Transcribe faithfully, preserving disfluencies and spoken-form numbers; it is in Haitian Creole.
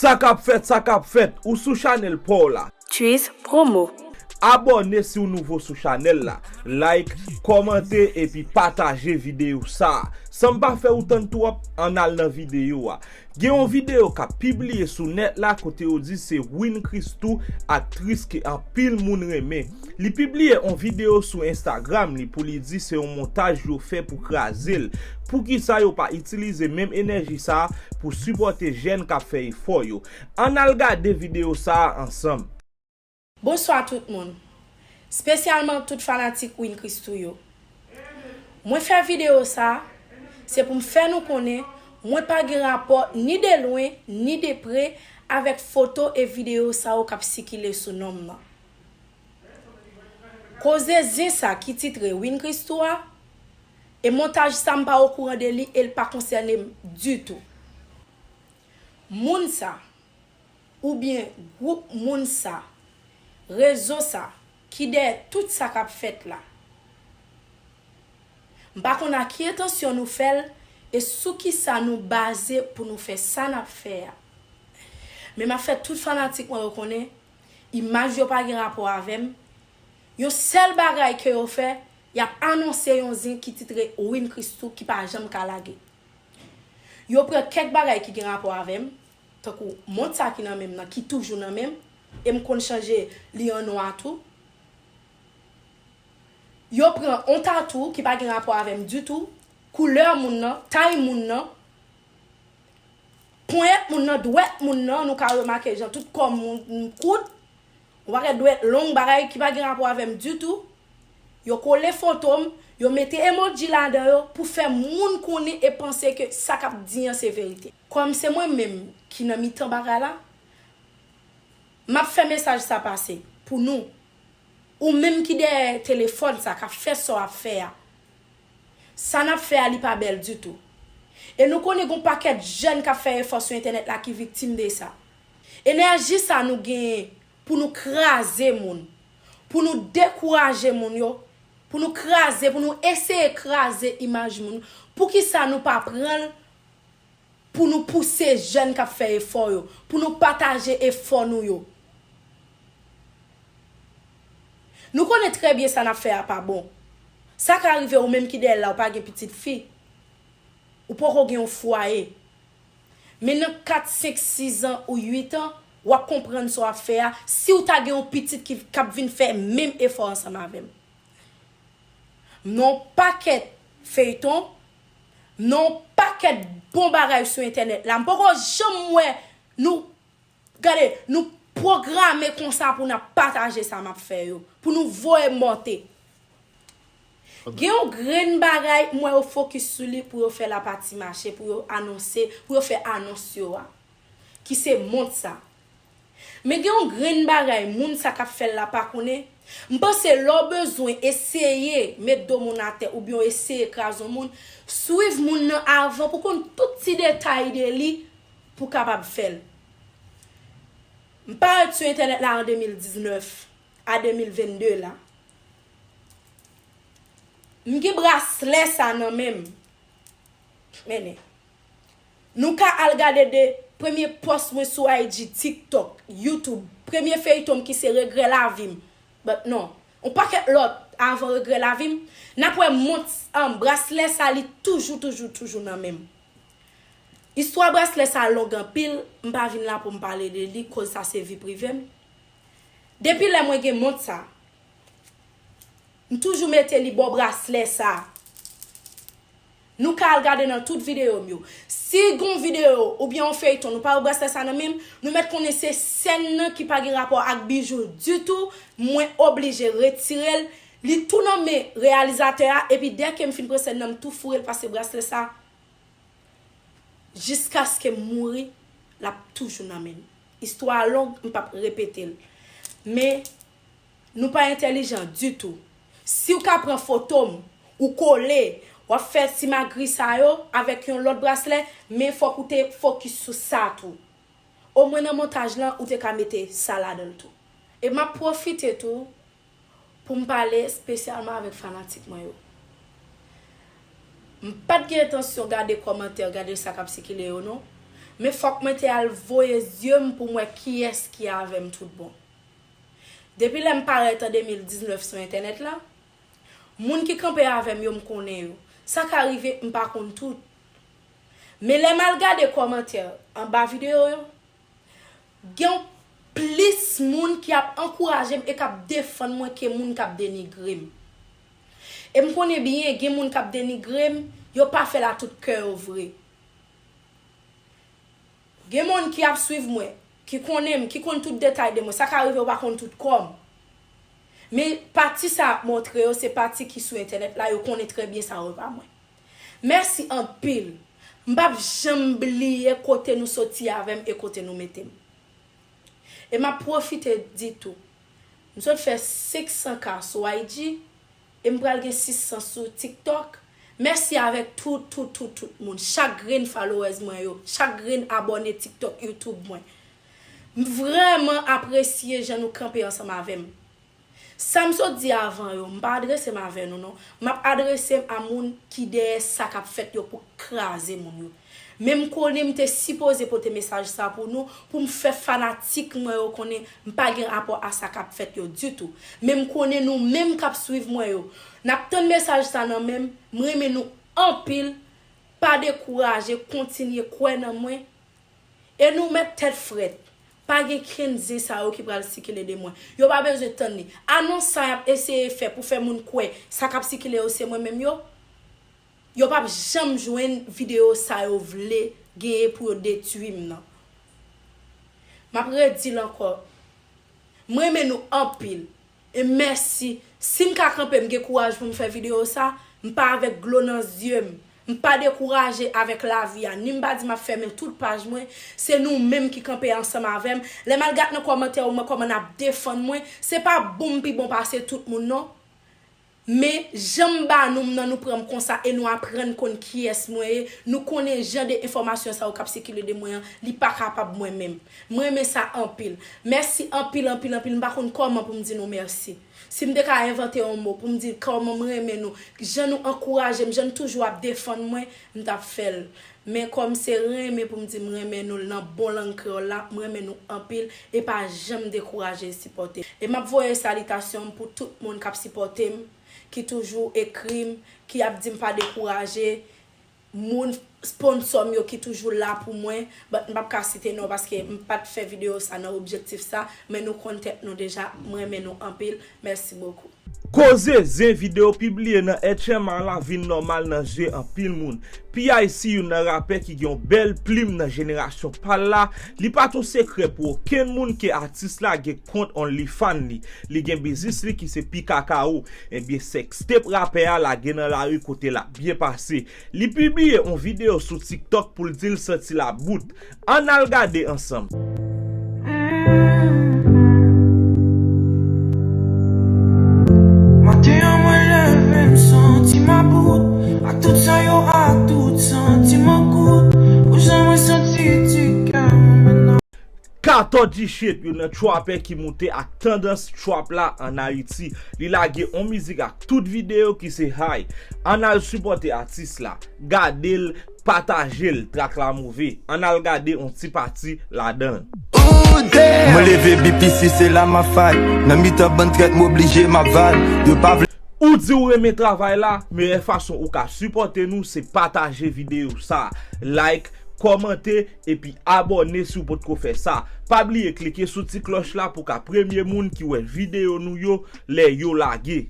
Sa k ap fèt, sa k ap fèt, ou sou chanèl pa w la. Trees Promo. Abòne si w nouvo sou chanèl la, like, kòmante epi pataje videyo sa a. San m pa fè ou tann twòp, ann al nan videyo a. Gen yon videyo k ap pibliye sou nèt la kote yo di se Win Christoo, aktris ke anpil moun renmen. Li pibliye yon videyo sou Instagram li pou li di se yon montaj yo fè pou kraze l. Poukisa yo pa itilize menm enèji sa a pou sipòte jèn k ap fè efò yo? Ann al gade videyo sa a ansanm. Bonswa tout moun, spesyalman tout fanatik Win Christoo yo. Mwen fè videyo sa a, se pou m fè nou konnen mwen pa gen rapò ni de lwen ni de pre avèk foto e videyo sa yo k ap sikile sou non m nan. Koze zen sa ki titre Win Christoo a, e montaj sa m pa okouran de li e l pa konsène m ditou. Moun sa, oubyen gwoup moun sa, rezo sa, ki dèyè tout sa k ap fèt la. M pa konn a ki entansyon nou fè l e sou kisa nou baze pou nou fè sa n ap fè a. Men m ap fè tout fanatik mwen yo konnen, imaj yo pa gen rapò avè m. Yon sèl bagay ke yo fè, y ap anonse yon zen ki titre Win Christoo ki pa janm ka lage. Yo pran kèk bagay ki gen rapò avè m, tankou mont sa ki nan men m nan, ki toujou nan men m, e m konn chanje li an nwa tou. Yo pran on tatou ki pa gen rapò avè m ditou, koulè moun nan, tay moun nan, ponyèt moun nan, dwèt moun nan, nou ka remake jan tout kò moun kout, yon pakèt dwèt long, bagay ki pa gen rapò avè m ditou. Yo kole foto m, yo mete emoji ladan yo pou fè moun konnen e panse ke sa k ap di an se verite. Kòm se mwen menm ki nan mitan bagay la, m ap fè mesaj sa pase pou nou. Ou menm ki dèyè telefòn sa k ap fè sa w ap fè a. Sa n ap fè a li pa bèl ditou. E nou konnen gon pakèt jèn k ap fè efò sou entènèt la ki viktim de sa. Enèji sa nou genyen pou nou kraze moun, pou nou dekouraje moun yo, pou nou kraze, pou nou eseye kraze imaj moun, poukisa nou pa pran l pou nou pouse jèn k ap fè efò yo, pou nou pataje efò nou yo? Nou konnen trè byen sa n ap fè a pa bon. Sa ka rive ou menm ki dèyè l la ou pa gen pitit fi, ou poko gen yon fwaye. Men nan kat, senk, sis an ou uit an, w ap konprann sa w ap fè a si w ta gen yon pitit ki k ap vin fè menm efò ansanm avè m. M nan yon pakèt feyton, m nan yon pakèt bon bagay sou entènèt la. M poko janm wè nou, gade, nou pwograme konsa pou n ap pataje sa m ap fè yo, pou nou voye monte. Gen yon grenn bagay m wè yo fokis sou li pou yo fè lapati mache, pou yo anonse, pou yo fè anons yo a, ki se mont sa. Men gen yon grenn bagay moun sa k ap fè l la pa konnen. M panse lè w bezwen eseye met do moun atè oubyen w eseye kraze yon moun, swiv moun nan avan pou konn tout ti detay de li pou w kapab fè l. M parèt sou entènèt la an de mil diznèf a de mil vennde la. M gen braslè sa nan men m. Mennen. Nou ka al gade de premye pòs mwen sou I G, TikTok, YouTube, premye feyton m ki se Regrè Lavi m. But non, yon pakèt lòt avan Regrè Lavi m. N ap wè mont, um, braslè sa li toujou, toujou, toujou nan men m. Istwa braslè sa long anpil, m pa vin la pou m pale de li, koz sa se vi prive m. Depi lè mwen gen mont sa, m toujou mete li bò braslè sa. Nou ka al gade nan tout videyo m yo. Si gon videyo oubyen yon feyton nou pa wè braslè sa nan men m, nou mèt konnen se sèn nan ki pa gen rapò ak bijou ditou, mwen oblije retire l. Li tou nan men reyalizatè a, epi dèke m fin pran sèn nan, m tou foure l pase braslè sa. Jiskaske m mouri, l ap toujou nan men m. Istwa a long, m p ap repete l. Men, nou pa entèlijan ditou. Si w ka pran foto m, ou kole, w ap fè simagri sa yo avèk yon lòt braslè, men fòk ou te fokis sou sa tou. Omwen nan montaj lan, ou te ka mete sa ladan l tou. E m ap pwofite tou pou m pale espesyalman avèk fanatik mwen yo. M pa t gen entansyon gade kòmantè, gade sa k ap sikile yo non. Men fòk mwen te al voye zye m pou m wè kiyès ki avè m tout bon. Depi lè m parèt an de mil diznèf sou entènèt la, moun ki kanpe avè m yo, m konnen yo. Sa ka rive m pa konn tout. Men lè m al gade kòmantè anba videyo yo, gen plis moun ki ap ankouraje m e k ap defann mwen ke moun k ap denigre m. E m konnen byen, gen moun k ap denigre m, yo pa fè l a tout kè yo vre. Gen moun ki ap swiv mwen, ki konnen m, ki konn tout detay de mwen. Sa ka rive yo pa konn tout kò m. Men pati sa ap montre yo, se pati ki sou entènèt la, yo konnen trè byen sa yo pa mwen. Mèsi anpil. M p ap janm bliye kote nou soti avè m e kote nou mete m. E m ap pwofite di tou, m sot fè senk san K sou I G e m pral gen sis san sou TikTok. Mèsi avèk tout, tout, tout, tout moun. Chak grenn followers mwen yo, chak grenn abòne TikTok, YouTube mwen. M vrèman apresye jan nou kanpe ansanm avè m. Sa m sot di avan yo, m pa adrese m avè nou non. M ap adrese m a moun ki dèyè sa k ap fèt yo pou kraze moun yo. Men m konnen m te sipoze pote mesaj sa pou nou, pou m fè fanatik mwen yo konnen m pa gen rapò a sa k ap fèt yo ditou. Men m konnen nou menm k ap swiv mwen yo, n ap tann mesaj sa nan men m. M renmen nou anpil. Pa dekouraje, kontinye kwè nan mwen. E nou mèt tèt frèt. Pa gen kenn zen sa yo ki pral sikile de mwen. Yo pa bezwen tann li. Anons sa y ap eseye fè pou fè moun kwè sa k ap sikile yo se mwen menm yo, yo p ap janm jwenn videyo sa yo vle genyen pou yo detwi m nan. M ap redi l ankò. M renmen nou anpil. E mèsi. Si m ka kanpe, m gen kouraj pou m fè videyo sa, m pa avèk dlo nan zye m. M pa dekouraje avèk lavi a. Ni m pa di m ap fèmen tout paj mwen. Se nou menm ki kanpe ansanm avè m. Lè m al gad nan kòmantè yo, m wè kòman n ap defann mwen. Se pa bon m pi bon pase tout moun non. Men jan m ba nou m nan, nou pran m konsa e nou aprann konn kiyès mwen ye, nou konnen jan de enfòmasyon sa yo k ap sikile de mwen an, li pa kapab mwen menm. M renmen sa anpil. Mèsi anpil, anpil, anpil. M pa konn kòman pou m di nou mèsi. Si m te ka envante yon mo pou m di kòman m renmen nou, jan nou ankouraje m, jan nou toujou ap defann mwen, m t ap fè l. Men kòm se renmen pou m di m renmen nou nan bon lang kreyòl la, m renmen nou anpil e pa janm dekouraje sipòte m. E m ap voye salitasyon m pou tout moun k ap sipòte m, ki toujou ekri m, ki ap di m pa dekouraje, moun sponsò m yo ki toujou la pou mwen, but m p ap ka site non paske m pa t fè videyo sa nan objektif sa, men nou konn tèt nou deja, m renmen nou anpil, mèsi bokou. Koze zen videyo pibliye nan H M A la vin nòmal nan zye anpil moun. P I C youn nan rapè ki gen yon bèl plim nan jenerasyon pa l la, li pa t yon sekrè pou okenn moun ke atis la gen kont OnlyFans li. Li gen biznis li ki se Pi Kakao. Ebyen, sextape rapè a lage nan lari kote l ap byen pase. Li pibliye yon videyo sou TikTok pou l di l santi l about. Ann al gade ansanm. Maten an mwen leve m santi m about. Ak tout sa yo, ak tout santi m an kout. Pou jan mwen santi ti kè mwen menm nan. Kato G Shit, youn nan trapè ki moute ak tandans trap la ann Ayiti. Li lage yon mizik ak tout videyo ki se Hay. Ann al sipòte atis la. Gade l, pataje l, trak la move. Ann al gade yon ti pati ladan l. Mwen leve B P C, se la m ap fight. Nan mitan bann trèt, m oblije m ap vibe. Yo pa vle. Ou di w renmen travay la, meyè fason ou ka sipòte nou se pataje videyo sa, like, kòmante, epi abòne si w potko fè sa. Pa bliye klike sou ti klòch la pou w ka premye moun ki wè videyo nou yo lè yo lage.